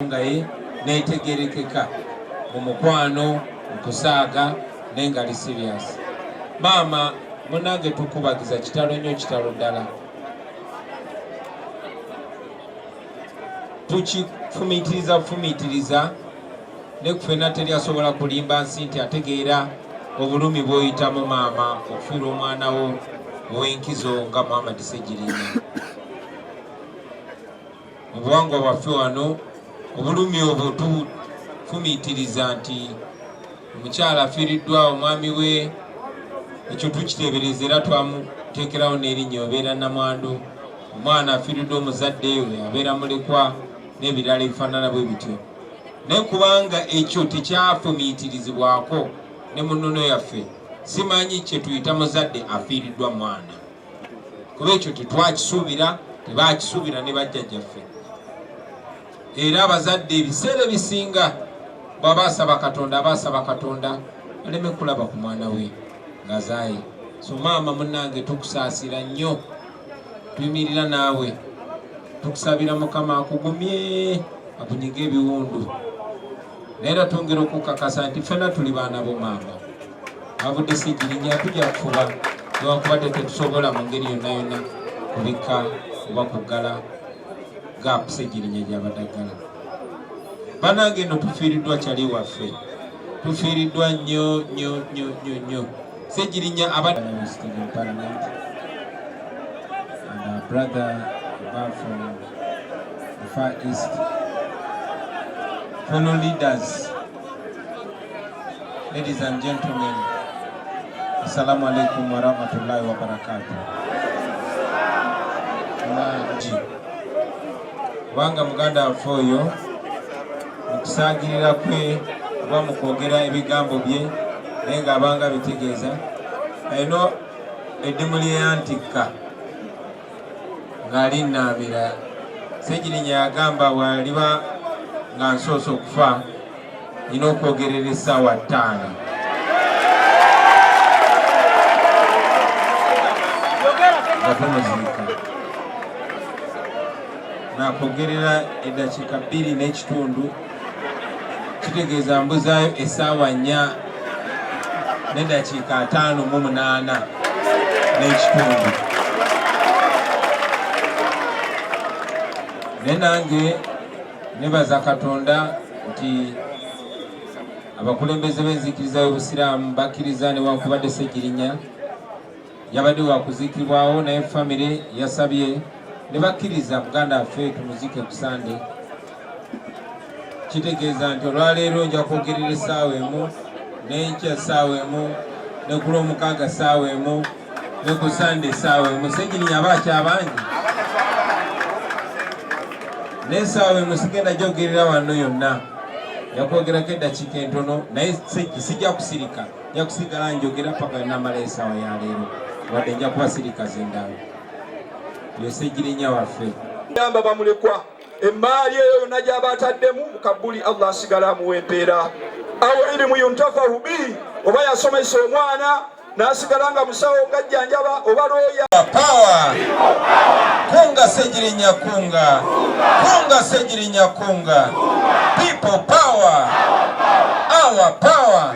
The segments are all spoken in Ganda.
Nga ye netegerekeka mu mukwano, mu kusaaga, naye nga ali serious. Maama munange, tukubagiza. Kitalo nnyo, kitalo ddala. Tukifumiitiriza fumiitiriza ne kufena. Teri asobola kulimba nsi nti ategeera obulumi bw'oyitamu, maama, okufiirwa omwana wo ow'enkizo nga Muhammad Ssegirinya. Mu buwangwa bwaffe wano, obulumi obwo tufumiitiriza nti omukyala afiiriddwa omwami we, ekyo tukiteebereza era twamuteekerawo n'erinnya, obeera namwandu. Omwana afiiriddwa omuzadde we abeera mulekwa, n'ebirala ebifaanana bwe bityo. Naye kubanga ekyo tekyafumiitirizibwako ne mu nnono yaffe, simanyi kye tuyita muzadde afiiriddwa mwana, kuba ekyo tetwakisuubira, tebakisuubira ne bajjajjaffe. Era abazadde ebiseera ebisinga bw'aba asaba Katonda, aba asaba Katonda aleme kulaba ku mwana we ng'azaaye. So maama munnange, tukusaasira nnyo, tuyimirira naawe, tukusabira Mukama akugumye, akunyige ebiwundu. Naye era twongera okukakasa nti ffena tuli baana bo, maama. Avudde Ssegirinya, tujja kufuba newankubadde tetusobola mu ngeri yonna yonna kubikka oba kuggala gap Ssegirinya gyabadde aggala. Banange, eno tufiiriddwa kyali waffe, tufiiriddwa nnyo nnyo nnyo nnyo nnyo. Ssegirinya abadde parliament and our brother above from the Far East, fellow leaders, ladies and gentlemen, assalamu alaikum warahmatullahi wabarakatuh. Mangi kubanga muganda waffe oyo mu kusaagirira kwe oba mu kwogera ebigambo bye, naye ng'abanga bitegeeza alina eddimu lyeyantikka ng'ali nnaamira. Ssegirinya yagamba bw'aliba nga nsoose okufa, nina okwogerera essaawa 5. Nga tumuziika, nakwogerera eddakiika 2.5, kitegeeza mbuzaayo essaawa 4 n'eddakiika 58.5. Naye nange nebaza Katonda nti abakulembeze b'enzikiriza y'Obusiraamu bakkiriza, newankubadde Ssegirinya yabadde wakuziikibwawo, naye famire yasabye ne bakkiriza muganda waffe tumuziike ku Sande. Kitegeeza nti olwaleero nja kwogerera essaawa 1, n'enkya essaawa 1, ne ku Lwomukaaga essaawa 1, ne ku Sande essaawa 1. Ssegirinya aba akyabangi n'essaawa 1 sigenda gyogerera wano yonna, yakwogerako eddakiika entono, naye sijja kusirika, nja kusigala njogera paka namala essaawa ya leero, wadde nja kuba sirika zindaawo. Yo Ssegirinya waffe. Yamba bamulekwa, emmaali eyo yonna gy'aba ataddemu mu kabuli, Allah asigala amuwa empeera. Aw ilimu yuntafahu bihi, oba yasomesa omwana n'asigala nga musawo, ng'ajjanjaba oba looya. Power! Kunga Ssegirinya, kunga, kunga Ssegirinya, kunga. People power, our power.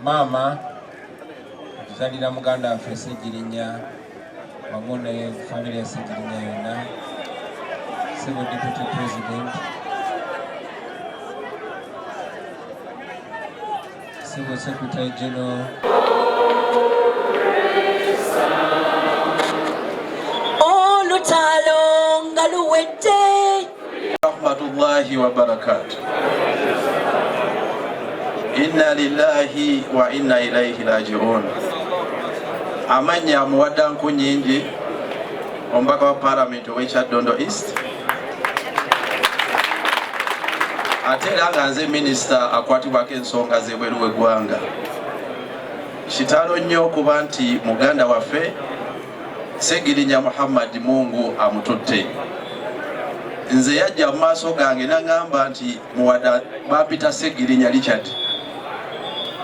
Maama atuzalira muganda waffe Ssegirinya wamu ne famire ya Ssegirinya yonna, Civil Deputy President, Civil Secretary General. Olutalo nga luwedde. Rahmatullahi wa barakatuh. Inna lillahi wa inna ilaihi rajiun. Amannya amuwadda nku nyingi, omubaka wa Palamenti ow'e Kyaddondo East, ate era nga nze minisita akwatibwako ensonga z'ebweru w'eggwanga. Kitalo nnyo okuba nti muganda waffe Segirinya Muhammad Mungu amututte. Nze yajja mu maaso gange naŋŋamba nti, "Muwada, bampita Segirinya Richard,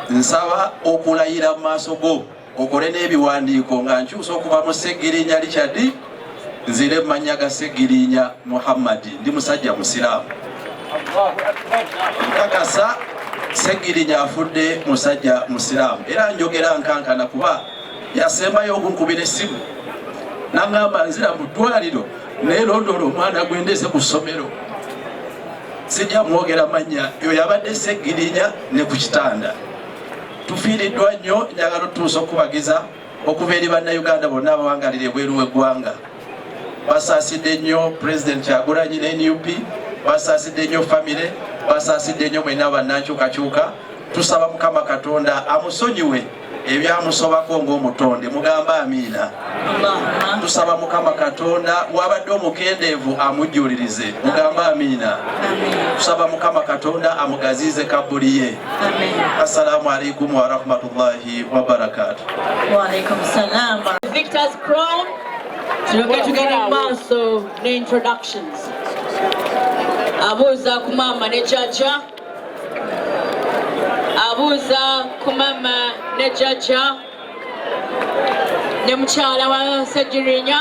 nsaba okulayira mu maaso go okole n'ebiwandiiko nga nkyusa okuva mu Segirinya Richard Nzire mu mannya ga Ssegirinya Muhammad, ndi musajja musiraamu. Nkakasa Ssegirinya afudde musajja musiraamu, era njogera nkankana kuba yasembayo okunkubira essimu n'aŋŋamba nzira mu ddwaliro naye londoola omwana gwendeze ku ssomero. Sijja mwogera mannya, oyo yabadde Ssegirinya ne ku kitanda. Tufiiriddwa nnyo. Njagala otutuusa okubagiza okuva eri Bannayuganda bonna abawangalira ebweru w'eggwanga. Basaasidde nnyo President Kyagulanyi ne NUP, basaasidde nnyo famire, basaasidde nnyo mwenna bannankyukakyuka. Tusaba Mukama Katonda amusonyiwe ebyamusobako ng'omutonde. Mugamba amiina. Tusaba Mukama Katonda wabadde omukendeevu amujjulirize. Mugamba amiina. Tusaba Mukama Katonda amugaziize kabbuli ye. Assalamu alaikum warahmatullahi wabarakatu. Waalaikum salam. Victor's Crown. Tulyoke tugende mu maaso ne introductions. Abuuza ku maama ne jjajja. Abuuza ku maama ne jjajja ne mukyala wa Ssegirinya.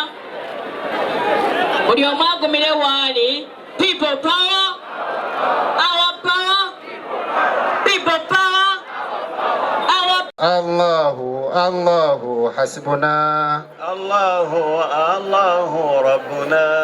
Buli omu agumire waali. People power, our power, people power, our الله الله حسبنا. الله الله ربنا.